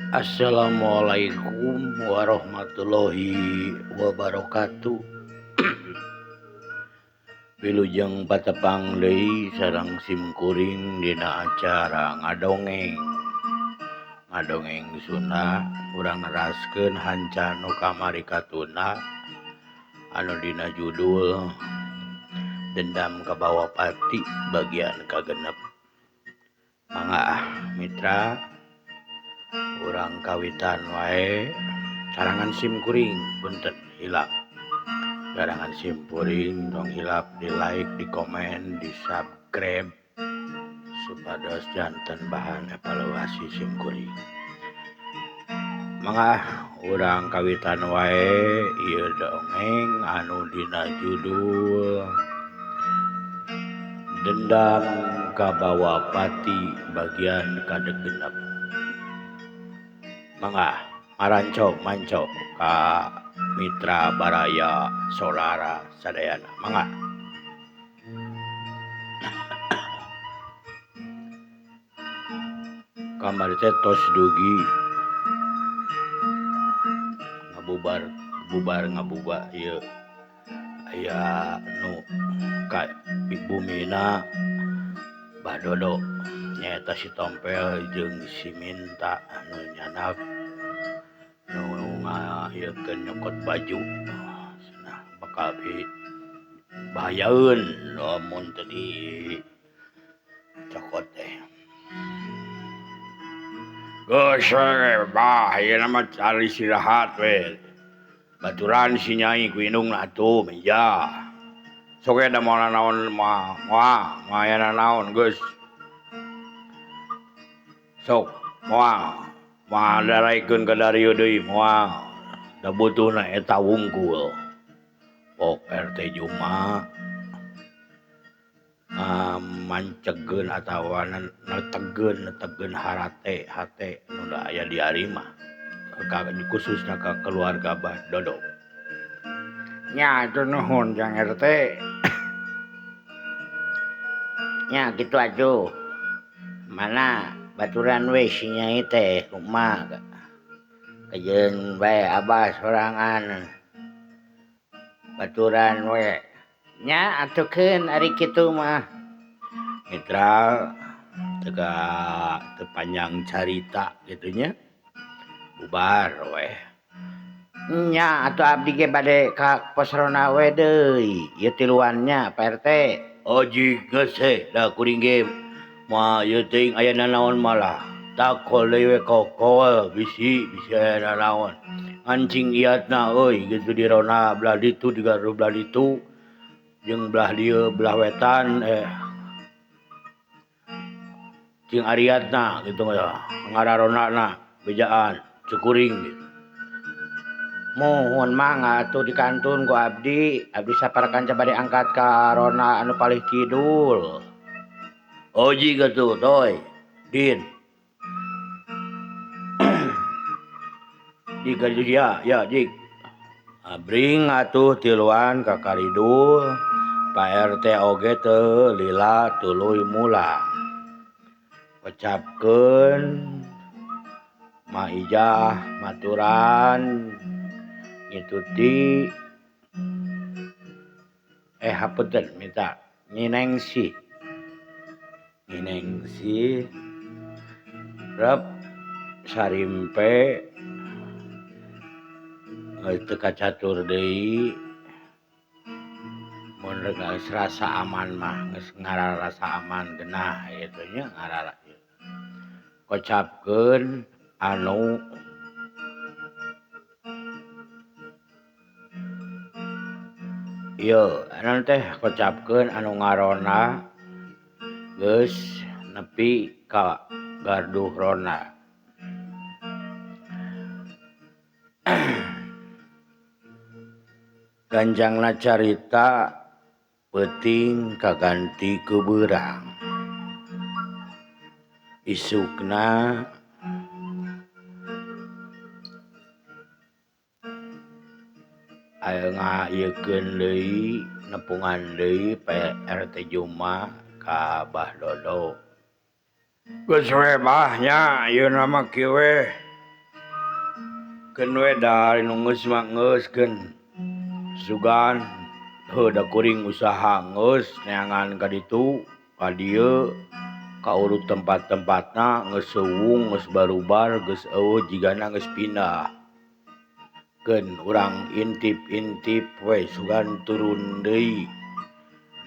Assalamualaikum warahmatullahi wabarakatuh. Wilujeng patepang deui sareng simkuring dina acara ngadongeng. Ngadongeng Sunda urang neraskeun hanca nu kamari katuna anu dina judul Dendam Kabawa Pati bagian kagenep. Mangga ah mitra urang kawitan wae karangan simkuring punten hilap. Karangan simkuring tong hilap di like, di komen, di subscribe supados janten bahan evaluasi simkuring. Mangga urang kawitan wae ieu dongeng anu dina judul Dendam Kabawa Pati bagian kagenep. Mangga maranco manco ka mitra baraya saudara sadayana. Mangga. Kamari teh tos dugi ngabubar bubar ngabuba ieu aya nu ka bumina Bah Dodo nyaeta si Tompel jeung si Minta anu nyanak nu ngayekeun nyokot baju cenah bakal bahayaeun lamun teu dicokot teh. Geus we bah ieu mah cari istirahat we. Baturan si Nyai ku indungna atuh meja. Sok we da moal naon mah moal moal aya nanaon geus. Sok moal moal daraikeun ka darieu deui moal da butuhna eta wungkul. Pok RT Juma mancegeun atawa netegeun harate hate nu aya di ari mah khususna ka keluarga Bah Dodo. Nya atuh nuhun Jang RT. Nya kitu atuh. Mana baturan we si Nyai teh kumaha kajeun bae abah sorangan. Baturan we. Nya atukeun ari kitu mah. Mitra teu panjang carita kitu nya. Bubar we. Nya atuh abdi ge bade ka pos ronda we deui. Ieu tiluan nya Pak RT. Oh jig geus heh da kuring ge moal ieu teuing aya nanaon malah. Takol deui we kokol bisi bisi aya nanaon. Ancing iatna euy kitu di ronda belah ditu di gardu belah ditu jeung belah dieu belah wetan cing ariatna kitu ngararondana bejaan cekuring gitu. Muhun mangga atuh dikantun ku abdi, abdi saparakanca bade angkat ka ronda anu palih kidul. Oh jig atuh toy, Din. Jig atuh sia, ya jig. Abring atuh tiluan ka karidul, Pak RT oge teu lila tuluy mulang. Kocapkeun Ma Ijah maturan ngituti hapunten minta Nyinengsih. Nyinengsih rep sarimpe teu kacatur deui mun geus rasa aman mah geus ngararasa aman genah kitu nya ngarara. Kocapkeun anu ieu anu teh kocapkeun anu ngaronda geus nepi ka gardu ronda. Ganjangna carita peuting kaganti ku beurang. Isukna aya ngaieukeun deui nepungan deui RT Juma ka Bah Dodo. Geus we bah nya ayeuna mah kieu we. Keun we da nu geus mah geus keun. Sugan heuh da kuring usaha geus neangan ka ditu ka dieu ka urut tempat-tempatna geus suwung geus barubar geus eueuh jigana geus pindah. Keun urang intip-intip we sugan turun deui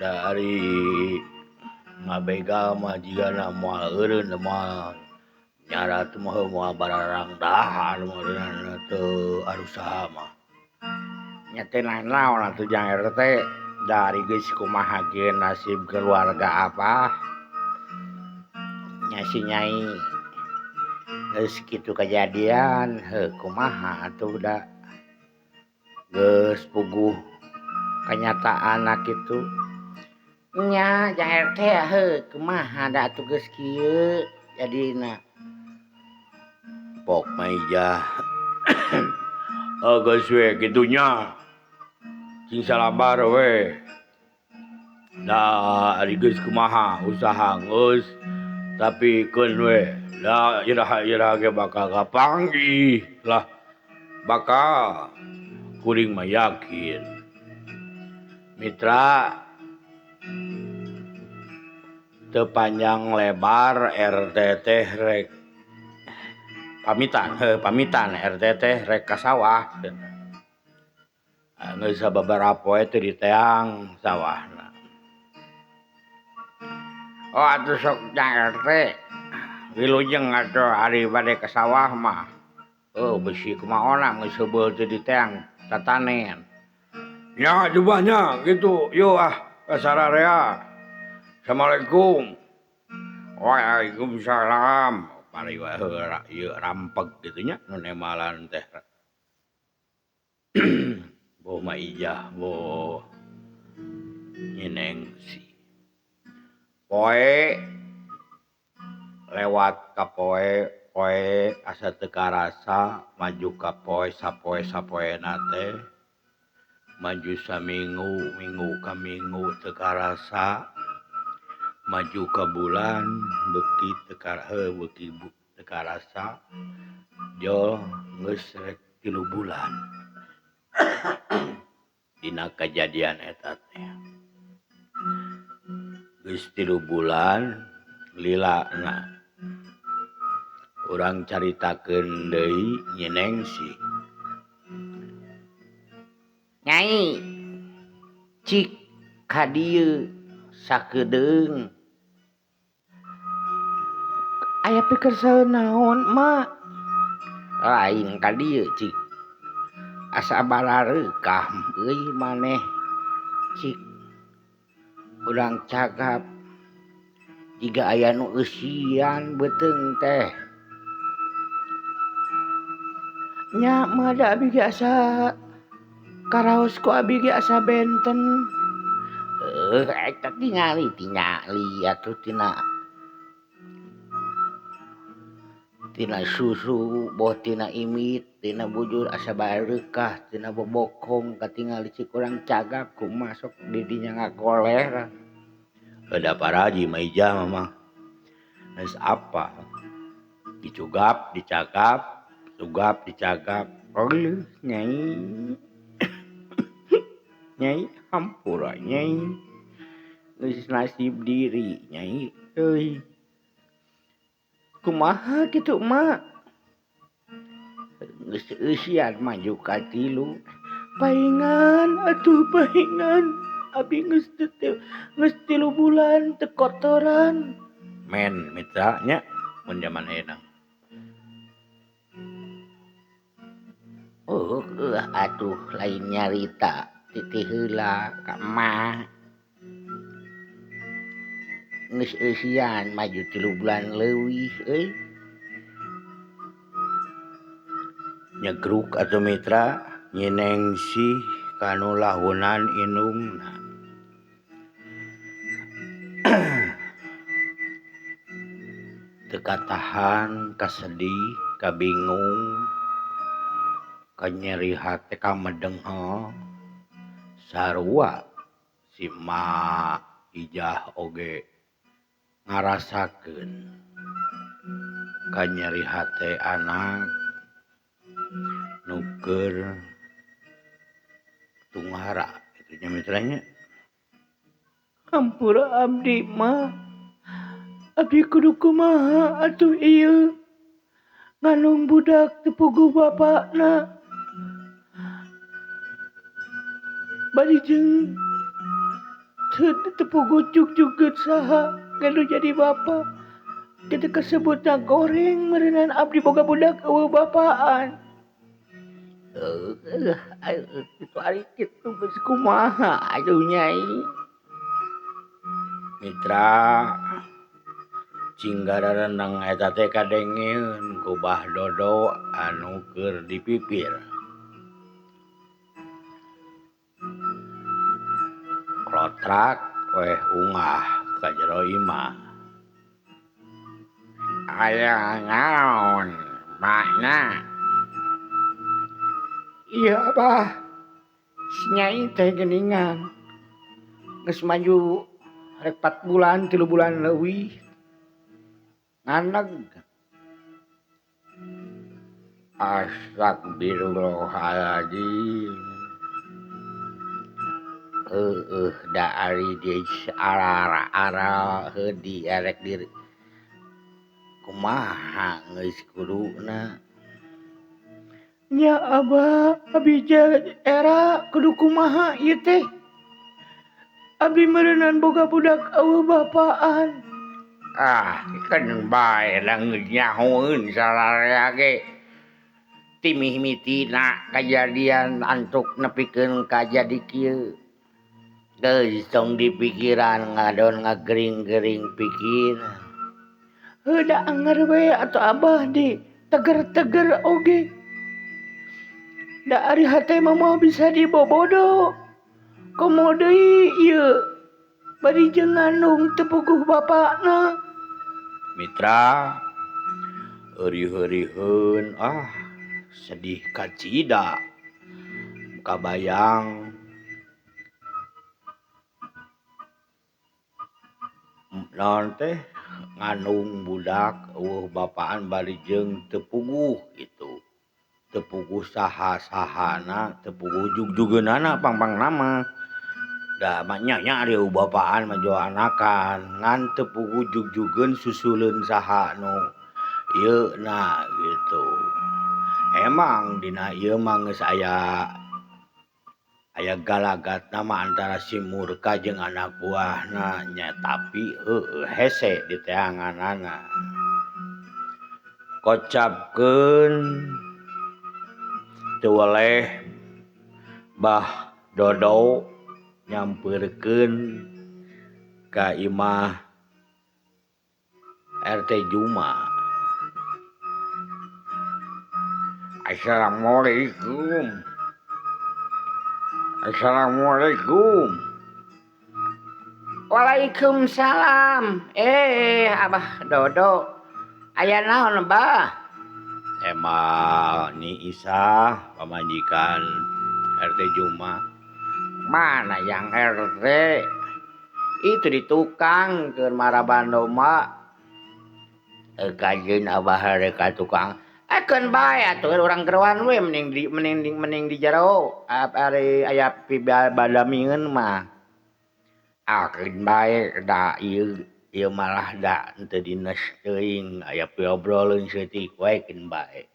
da ari ngabegal mah jigana moal eureun moal nyarat mah moal bararang dahar meureunna teu arusaha mah. Nya teh naon atuh Jang RT da ari geus kumaha ge nasib keluarga apa nya si Nyai geus kitu kajadian heuh kumaha atuh da geus puguh kanyataanna kitu. Nya Jang RT heuh kumaha da atuh geus kieu jadina. Pok Maijah geus we kitu nya. Cing salabar we. Da ari geus kumaha usaha geus tapi keun we da iraha-iraha ge bakal kapanggih lah bakal kuring mah yakin. Mitra teu panjang lebar RT teh rek pamitan heuh pamitan RT teh rek ka sawah. Geus sababaraha poe teh diteang sawahna. Oh atuh sok Jang RT wilujeng atuh ari bade ka sawah mah. Oh bisi kumaona geus heubeul teh diteang tatanen. Nya jubah nya kitu yeuh ah ka sararea. Assalamualaikum. Waalaikumsalam. Pari wae ieu rampeg kitu nya nu nemalan teh. Boh Maijah boh Nyinengsi. Poe lewat ka poe poe asa teu karasa maju ka poe sapoe-sapoena teh maju saminggu minggu ka minggu teu karasa maju ka bulan beuki teu beuki teu karasa jol geus rek 3 bulan. Dina kajadian eta teh geus 3 bulan lilana urang caritakeun deui Nyinengsi. Nyai cik ka dieu sakedeung aya pikersel naon mak lain ka dieu cik asa barareukah euy maneh cik urang cagap jiga aya nu eusian beuteung teh nya mah da abi ge asa karaos ku abi ge asa benten heuh eta tingali tingali atuh tina tina susu boh tina imit tina bujur asa bareukah tina bobokong katingali cik urang cagap kumaha sok di dinya ngagoler. Da paraji Maijah mah geus apa dicugap dicagap cugap dicagap eueuh Nyai Nyai hampura Nyai geus nasib diri Nyai euy kumaha kitu mak geus eusian maju ka 3 paingan atuh paingan abi geus 3 bulan teu kotoran men mitra nya mun jaman ayeuna. Oh atuh lain nyarita titih heula ka emak geus eusian maju 3 bulan leuwih euy. Nyegruk atuh mitra Nyinengsi kanu lahunan indungna. Teu katahan kasedih kabingung kanyeri hate kamedengel sarua si Ma Ijah oge ngarasakeun kanyeri hate anak Nu keur tunghara kitu nya mitra nya. Hampura abdi mah. Abdi kudu kumaha atuh ieu. Ngandung budak teu puguh bapakna. Bari jeung teu puguh jug-jugeut saha nu jadi bapa. Kitu kasebutna goreng meureunan abdi boga budak eueuh bapaan. Kitu ari kitu geus kumaha atuh nyai. Mitra cing garareneng eta teh kadengeun ku Bah Dodo anu keur dipipir. Klotrak weh ungah ka jero imah. Aya naon makna? Ieu Abah, si Nyai teh geuningan. Geus maju rek 4 bulan, 3 bulan leuwih. Nganeg. Astagfirullahaladzim. Heueuh da ari geus arara-ara heudi arek diri. Kumaha geus kuduna? Nya Abah, abdi era kudu kumaha ieu teh? Abdi meureunan boga budak eueuh bapaan. Ah, keun bae da geus nyahoeun sararea ge. Timih-mitina kajadian antuk nepikeun ka jadi kieu. Geus tong dipikiran ngadon ngagering-gering pikiran. Heuh da anger we atuh Abah di teger-teger oge. Da ari hate mah moal bisa dibobodo. Komo deui ieu bari jeung ngandung teu puguh bapakna. Mitra eurih-euriheun ah sedih kacida. Kabayang naon teh ngandung budak eueuh bapaan bari jeung teu puguh kitu. Teu puguh saha-sahana, teu puguh jug-jugeunana pang-pangna mah. Da mah nya nya ari eueuh bapaan mah jauh anakan, ngan teu puguh jug-jugeun susuleun saha nu ieu na gitu. Emang dina ieu mah geus aya galagatna mah antara si Murka jeung anak buahna nya tapi heueuh hese diteanganana. Kocapkeun teu weleh Bah Dodo nyampeurkeun ka imah RT Juma. Assalamualaikum. Assalamualaikum. Waalaikumsalam. Abah Dodo. Aya naon, Bah? Emang Nyi Isah pamajikan RT Juma. Mana yang RT? Itu di tukang keur maraban domba. Kajeun Abah rek ka tukang. Keun bae atuh urang geroan we mending di jero. Ari aya badamieun mah. Ah keun bae da ieu malah da henteu dinas teuing aya piobroleun saeutik we keun bae.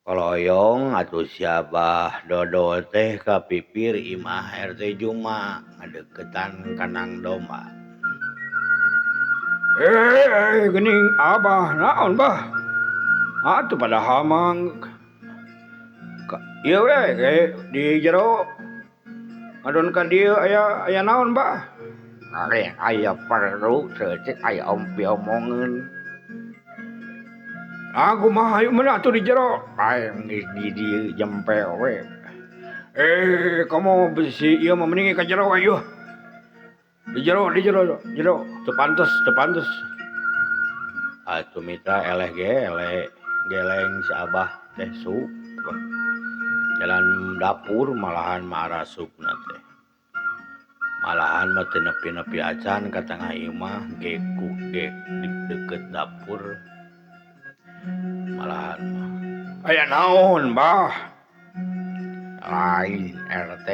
Koloyong atuh si Abah Dodo teh ka pipir imah RT Juma ngadeukeutan kandang domba. Geuning Abah naon bah? Atuh padahal mah ieu we di jero ngadon ka dieu aya naon bah? Aya perlu saeutik aya piomongeun. Aku mah ayo mana atuh di jero. Aing geus di dieu jempe we. Kamu besi ieu mah mending ka jero we ieu. Di jero jero teu pantes. Atuh mitra eleh ge eleh geleng si Abah teh sup. Jalan dapur malahan marasupna teh. Malahan mah teu nepi-nepi acan ka tengah imah geku ge di deukeut dapur. Malahan mah. Aya naon bah? Lain RT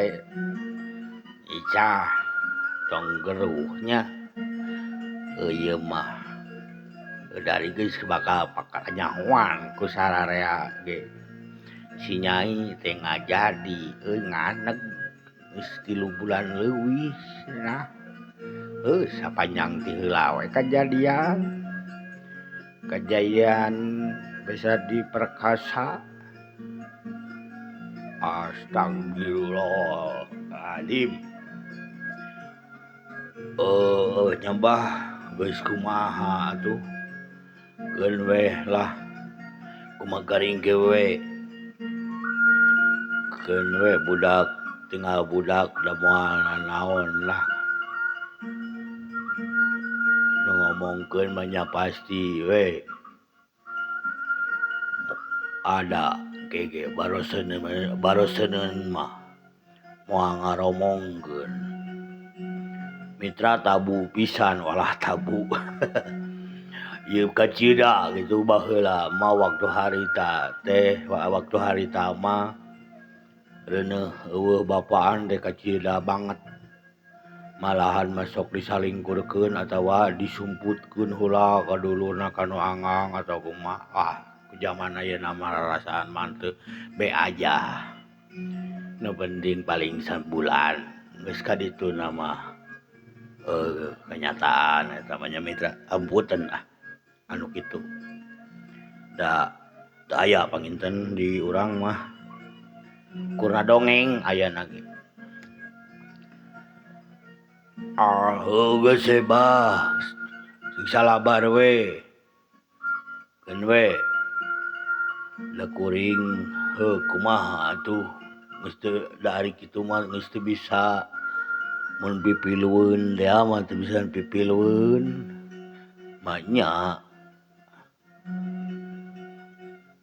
Icah tong geruhnya. Ieu mah dari geus bakal pakanyahoan ku sararea ge. Si Nyai teh ngajadi euy nganeg geus 3 bulan leuwih cenah. Heuh sapanjang ti heula we kajadian. Kajadian bisa diperkasa. Astagfirullahaladzim. Nyambah geus kumaha atuh. Keun weh lah. Kumaha garing ge we. Keun we budak tinggal budak da moal nanaon lah. Nu ngomongkeun mah nya pasti we. Ada gege baroseun mah moal ngaromongkeun. Mitra tabu pisan walah tabu. Ieu kacida kitu baheula mah waktu harita teh waktu harita mah reuneuh eueuh bapaan teh kacida banget. Malahan masuk disalingkurkeun atawa disumputkeun heula ka dulurna ka nu anggang atau kumaha. Ah, zaman ayeuna mah rarasaan mah teu be aja. Nu penting paling sabulan geus ka dituna mah. Kenyataan eta mah nya mitra ampunten ah anu kitu. Da teu aya panginten di urang mah. Kurna dongeng ayana ge. Ah, heuh geus bah. Sing salabar we. Keun we. Da kuring heuh kumaha atuh geus teu da ari kitu mah geus teu bisa mun pipilueun teh mah teu bisa pipilueun. Manya.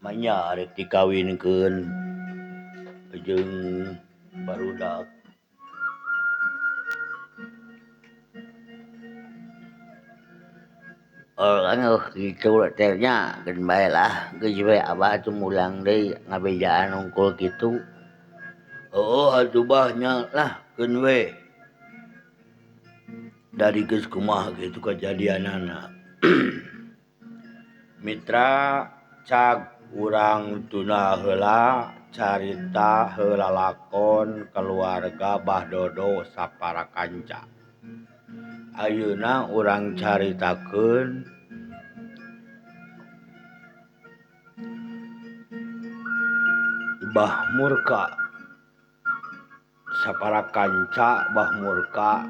Manya arek dikawinkeun jeung barudak. Oh, kitu teh nya geun bae lah geus we abah atuh mulang deui ngabejaan hungkul kitu. Heueuh atuh bah nya lah keun we. Dari geus kumaha kitu kajadianana. Mitra cag urang tuna heula carita heula lakon keluarga Bah Dodo sapara kanca. Ayeuna urang caritakeun Bah Murka. Sapara kanca Bah Murka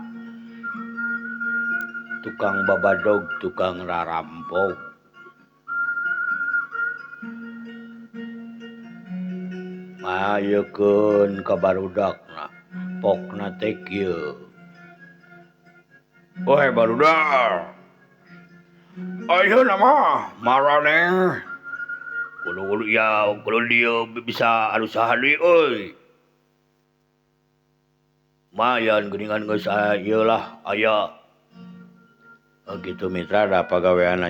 tukang babadog tukang rarampok. Ngayekeun ka barudakna pokna teh kieu. Woi barudak, ayeuna mah maraneh kudu ya kudu dieu bisa anu saha deui euy. Mayan geuningan geus ieu lah aya. Kitu mitra da pagaweanna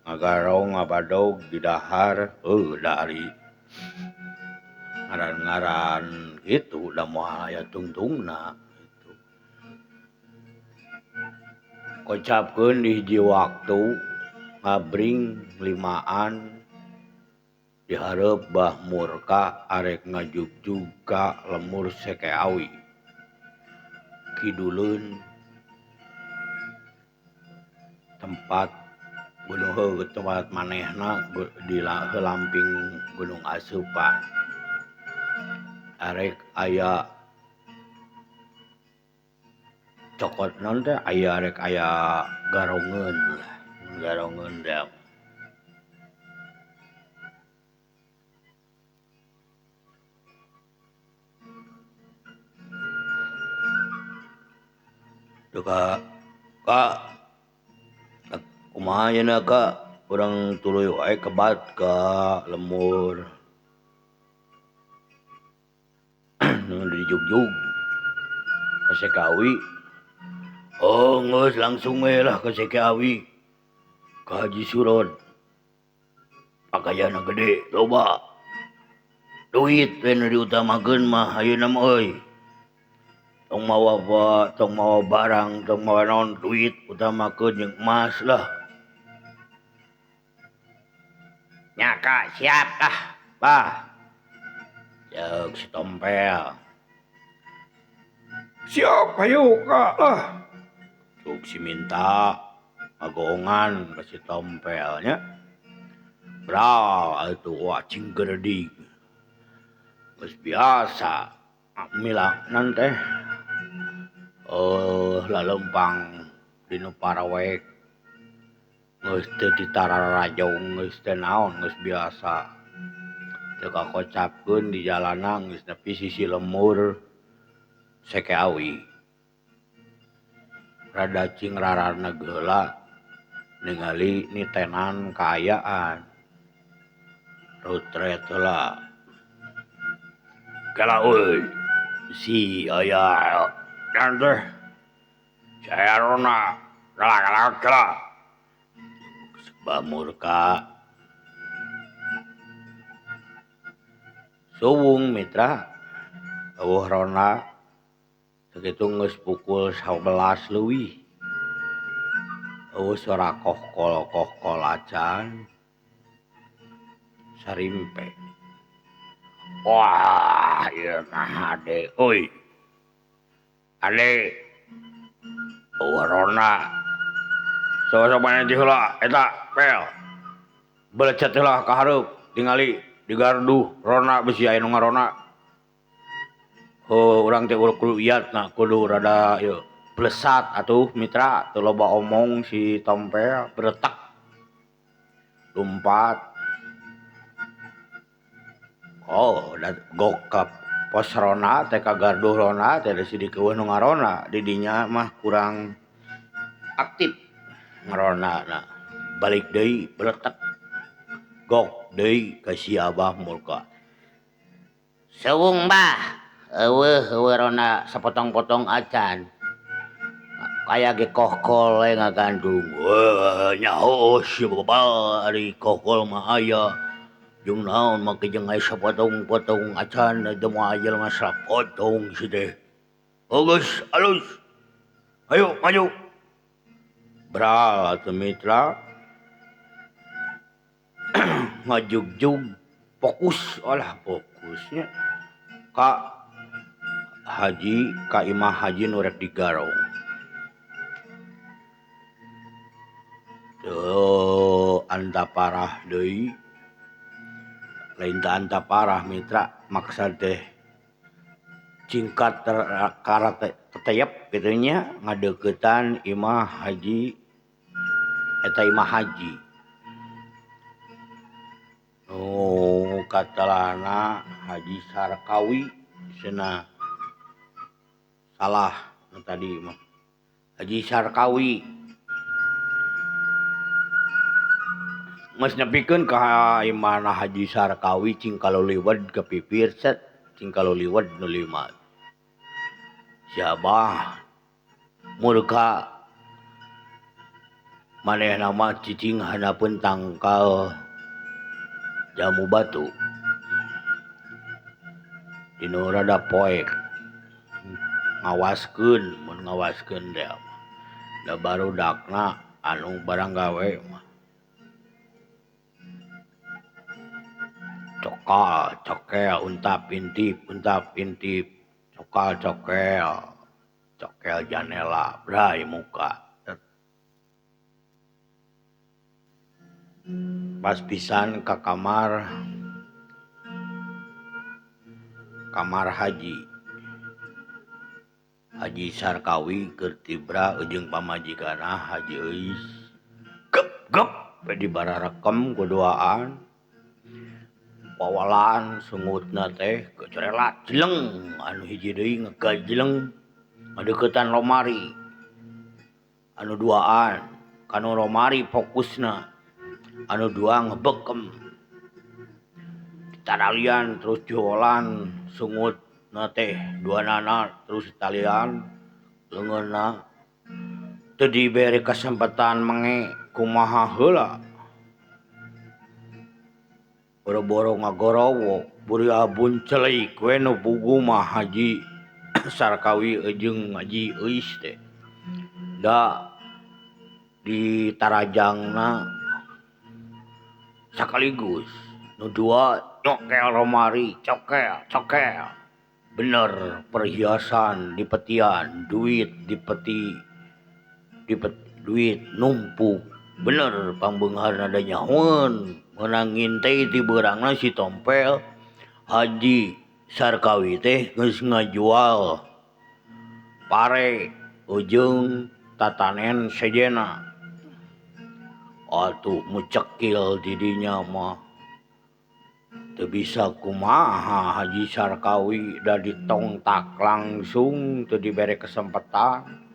ngagarong ngabadog di dahar heuh da ari ngaran-ngaran kitu da moal aya tungtungna kitu. Kocapkeun di hiji waktu ngabring limaan dihareup Bah Murka arek ngajugjug ka lemur Sekeawi. Kiduleun tempat gunung heuh tempat manehna di lamping Gunung Asupan. Arek aya cokot naon teh aya rek aya garongeun lah, garongeun teh. Duh Kak, Kak, kumaha ayeuna Kak? Urang tuluy wae kebat ka lemur. Nu dijugjug ka Sekawi. Oh, geus langsung we lah ka Sekawi. Ka Haji Surod. Pakaianna gede loba. Duit we nu diutamakeun mah ayeuna mah euy. Tong mawa tong mawa barang, tong mawa naon, duit utamakeun jeung emas lah. Nya Kak, siap ah, Bah. Ceuk si Tompel. Siap hayu Kak lah. Ceuk si Minta ngagoongan ka si Tompel nya. Bral atuh wah cing geredig. Geus biasa milaknan teh lalempang dinu parawek. Geus teu ditararajong geus teu naon geus biasa. Teu kakocapkeun di jalanan geus nepi sisi lemur seke awi. Rada cing raraneg heula ningali nitenan kaayaan. Rutret heula. Kela euy si aya dan teh saya rona kela kela kela. Bamurka suwung mitra eueuh rona sakitu geus pukul 11 leuwih. Eueuh suara kohkol kohkol acan sarimpe. Wah, ieu mah ade euy. Ade eueuh rona. Sok-sok maneh ti heula eta pel. Belecet heula ka hareup tingali di gardu rona bisi aya nu ngarona. Heuh urang teh kudu iatna kudu rada ieu plesat atuh mitra teu loba omong si Tompel beretak. Lumpat. Oh, da gokap pos rona teh ka gardu rona teh da sidik eueuh nu ngarona di dinya mah kurang aktif ngarona na. Balik deui beletek. Gok deui ka si Abah murka. Sewung bah, eueuh eueuh rona sapotong-potong acan. Kaya ge kohkol we ngagandung. Weuh nyaho si babal ari kohkol mah aya. Jeung naon make jeung aya sapotong-potong acan teu moal jelema sapotong si teh. Oh geus alus. Ayo maju. Bral atuh mitra. Ngajugjug fokus olah fokusnya ka haji ka imah haji nu rek digarong. Tuh anta parah deui. Lain teh anta parah mitra maksa teh cingkat karate teteyep kitu nya ngadeuketan imah haji eta imah haji. Oh katalana Haji Sarkawi cenah salah nu tadi mah Haji Sarkawi. Geus nepikeun ka imahna Haji Sarkawi cing kaloliwed ka pipir set cing kaloliwed nu lima. Si Abah murka manehna mah cicing handapeun tangkal jamu batu. Dinu rada poek ngawaskeun mun ngawaskeun teh da barudakna anu barang gawe mah. Cokal cokel untap intip cokal cokel cokel janela bray muka. Pas pisan ka kamar kamar haji Haji Sarkawi keur tibra jeung pamajikanna Haji Euis. Gep gep di bararekem kuduaan. Pawalan sungutna teh kecerelat jeleng anu hiji deui ngegajleng ngadeuketan lomari. Anu duaan kanu lomari fokusna. Anu dua ngebekem. Taralian terus jualan sungutna teh dua nana terus talian leungeunna teu dibere kesempatan menge kumaha heula. Boro-boro ngagorowo Buriabun celeik we nu puguh mah Haji Sarkawi jeung Haji Euis teh. Da ditarajangna sakaligus nu dua nyokel romari cokel cokel bener perhiasan di petian duit di peti duit numpuk bener pangbeungharna da nyahoeun meunang ngintei ti beurangna si Tompel Haji Sarkawi teh geus ngajual pare ujung tatanen sejena atuh mucekil di dinya mah teu bisa kumaha Haji Sarkawi da ditongtak langsung teu dibere kesempatan.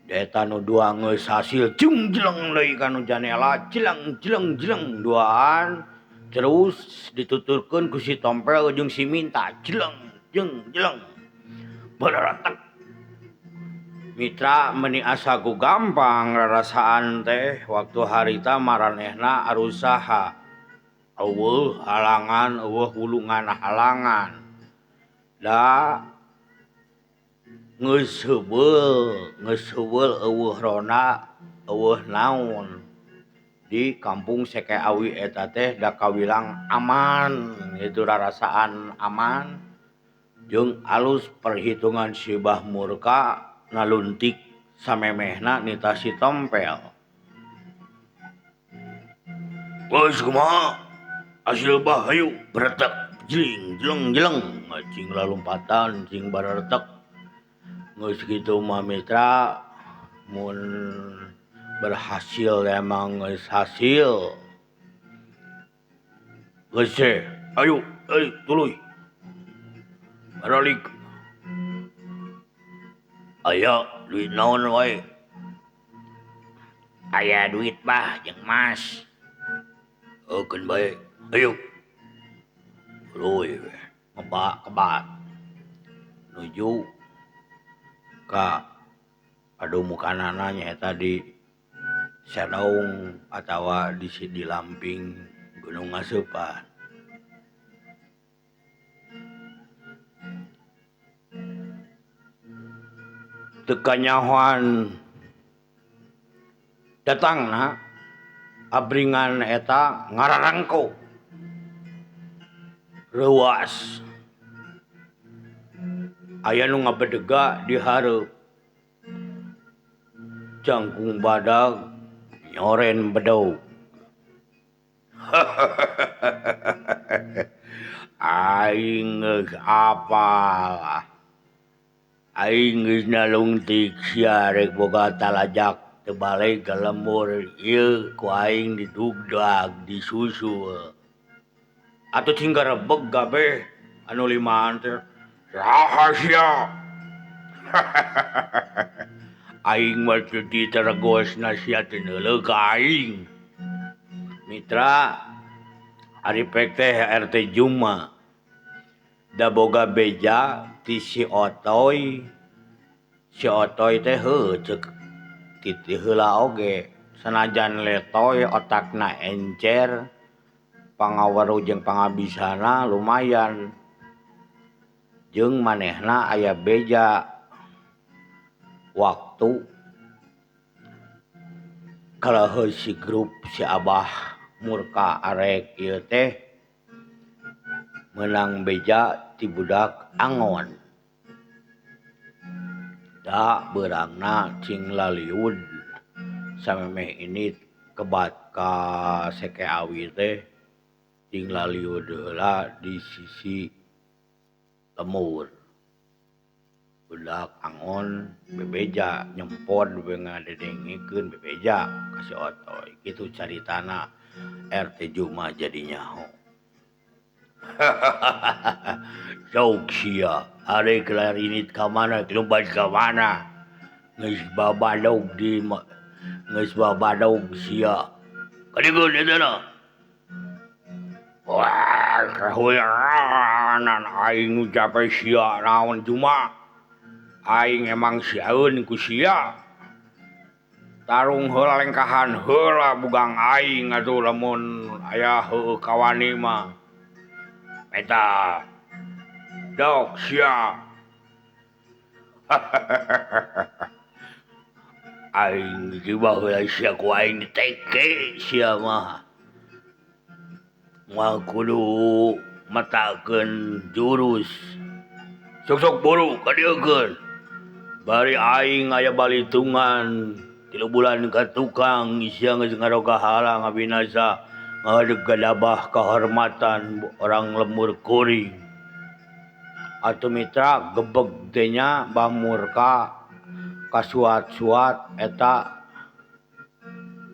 Eta nu dua geus hasil jeung jeleng deui ka nu janela jeleng jeleng jeleng duaan terus dituturkeun ku si Tompel jeung si Minta jeleng jeung jeleng bararetek. Mitra meuni asa ku gampang rarasaan teh waktu harita maranehna arusaha eueuh halangan eueuh wulungan halangan da geus heubeul eueuh ronda eueuh naon di kampung Seke Awi eta teh da kawilang aman itu rarasaan aman jeung alus perhitungan si Bah Murka naluntik samemehna nita si Tompel. Geus kumaha hasil bah hayu beretek jling jeleng jeleng cing lalumpatan cing baretek. Geus kitu mah mitra mun berhasil emang geus hasil. Geus ayo euy tuluy. Baralik. Aya duit naon wae? Aya duit bah jeung mas. Eukeun bae. Ayo. Tuluy we ngebak kebat. Nuju ka aduh mukanana nyaeta di Sedong atawa di di Lamping Gunung Ngaseupan. Teu kanyahoan datangna abringan eta ngararangko reuas aya nu ngabedega di hareup jangkung badag nyoren bedog. Aing geus apal aing geus nalungtik sia rek boga talajak teu balik ka lembur ieu ku aing didugdag disusul. Atuh cing garebeg kabeh anu limaan teh saha sia. Aing mah teu diteregosna sia teu neuleuh ka aing. Mitra ari pek teh RT Juma da boga beja ti si Otoy. Si Otoy teh heuh ceuk titih heula oge sanajan letoy otakna encer pangaweruh jeung pangabisana lumayan jeung manehna aya beja waktu kalaheuh si grup si Abah Murka arek ieu teh meunang beja ti budak angon. Da beurangna cing laliud samemeh ini kebat ka Seke Awi teh cing laliud heula di sisi lemur. Budak angon bebeja nyempod we ngadedengikeun bebeja ka si Otoy. Kitu caritana RT Juma jadi nyaho. Sok sia arek larinit ka mana lumpat ka mana geus babadog di geus babadog sia. Kadieun eta na. Wah, kahuyanan aing nu capek sia naon Juma. Aing emang siaeun ku sia. Tarung heula lengkahan heula bugang aing atuh lamun aya heueuh kawani mah. Eta dok sia. Aing di baheula sia ku aing diteke sia mah. Moal kudu matakeun jurus. Sok-sok buru kadieukeun. Bari aing aya balitungan 3 bulan ka tukang sia geus ngaroga halang ngabinasa ngadeg gadabah kehormatan orang lembur kuring. Atuh mitra gebeg teh nya Bah Murka kasuat-suat eta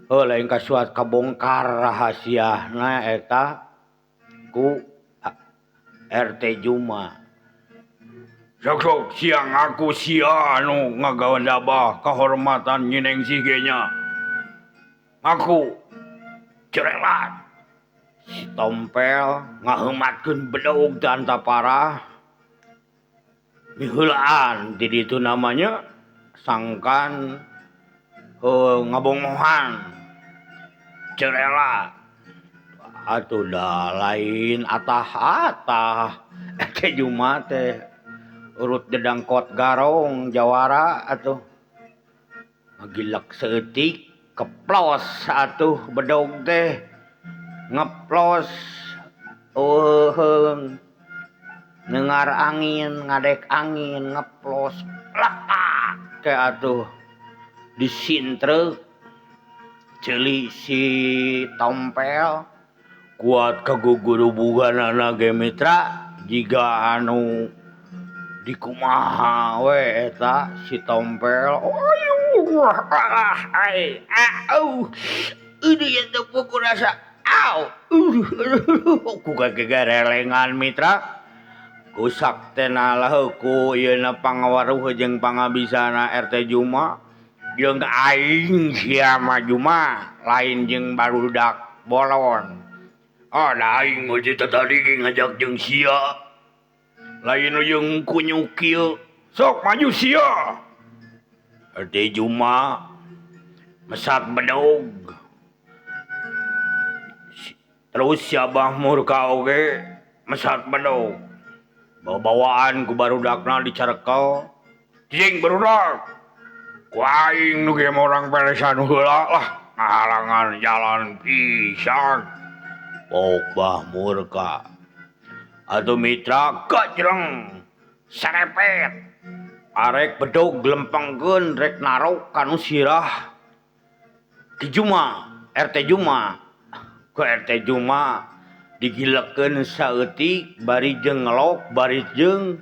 heuh lain kasuat kabongkar rahasiana eta ku RT Juma. Sok-sok siang aku sia anu ngagawadabah kehormatan nyineng sih ge nya. Aku cerelat si Tompel ngaheumatkeun bedog teh antaparah. Miheulaan di ditu namanya sangkan ngabongohan cerelat. Atuh da lain atah-atah RT Juma teh urut dedangkot garong jawara atuh ngagilek saeutik keplos atuh bedog teh ngeplos eueuheung nengar angin ngadek angin ngeplos letak ke atuh disintreuk ceuli si Tompel kuat kagugurubuganana ge mitra jiga anu dikumaha we eta si Tompel. Ayuh ah ai au ini teu puguh rasa au ku gagerelengan mitra kusak teh nalah ku ieuna pangawaruh jeung pangabisana RT Juma jeung aing sia mah Juma lain jeung barudak bolon. Ah da aing mah tadi ge ngajak jeung sia lain jeung kunyuk kieu sok maju sia. RT Juma mesat bedog terus si Abah Murka oge mesat bedog bawaan ku barudakna dicarekel jeung barudak ku aing nu ge orang peresan heula lah ngahalangan jalan pisan pok Bah Murka. Atuh mitra gajreng serepet arek bedog lempengkeun rek narok kanu sirah Ki Juma RT Juma ku RT Juma digilekeun saeutik bari jeung ngelok bari jeung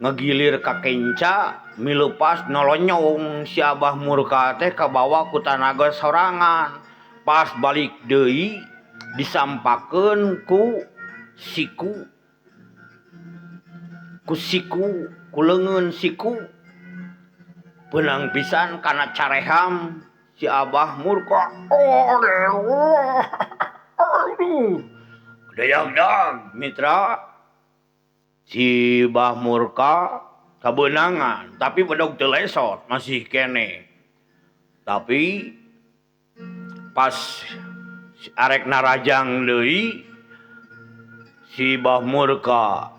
ngegilir ka kenca milupas nolonyong si Abah Murka teh kabawa ku tanaga sorangan pas balik deui disampakeun ku siku ku siku ku leungeun siku beunang pisan kana careham si Abah Murka. Aduh dayag-dag mitra si Bah Murka kabeunangan tapi bedog teu lesot masih kene tapi pas arek narajang deui si Bah Murka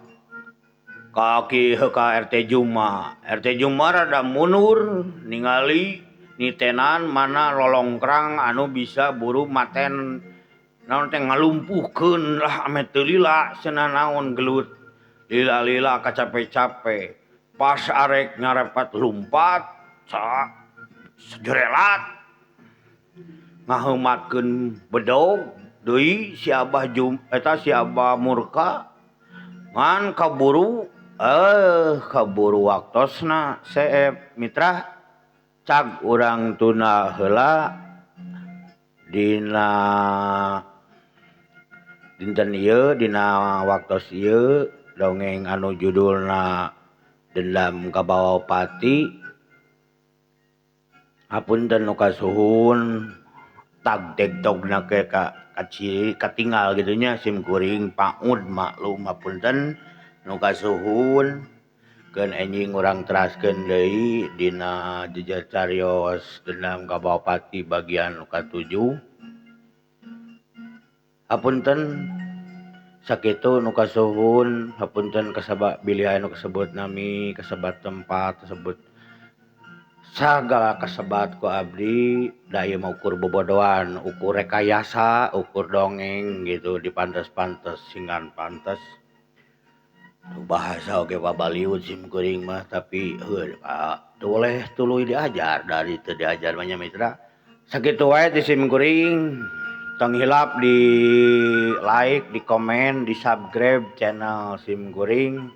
kaki ka RT Juma. RT Juma rada mundur ningali nitenan mana lolongkrang anu bisa buru maten naon teh ngalumpuhkeun lah ame teu lila cenah naon gelut lila-lila kacape-cape pas arek ngarepat lumpat sejerelat ngaheumatkeun bedog deui si Abah Jum eta si Abah Murka ngan kaburu kaburu waktosna seep mitra cag urang tuna heula dina dinten ieu dina waktos ieu dongeng anu judulna Dendam Kabawa Pati. Hapunten nu kasuhun tag tegtogna ke ka kaciri katinggal gitu nya sim kuring paud maklum hapunten nu kasuhun keun enjing urang teraskeun deui dina jejer carios Dendam Kabawa Pati bagian nu katujuh. Hapunten Sakitu nu kasuhun, hapunten kasaba bilih aya nu kasebut nami, kasebat tempat, kasebut sagala kasebat ku abdi da ieu mah ukur bobodoan, ukur rekayasa, ukur dongeng gitu dipantes-pantes singgan pantes. Bahasa oge babaliut sim kuring mah tapi heuh teu boleh tuluy diajar dari teu diajar mah nya mitra. Sakitu wae ti sim kuring. Tong hilap di like, di komen, di subscribe channel sim kuring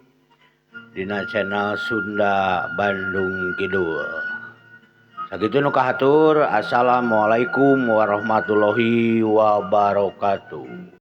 dina channel Sunda Bandung Kidul. Sakitu nu kahatur. Assalamualaikum warahmatullahi wabarakatuh.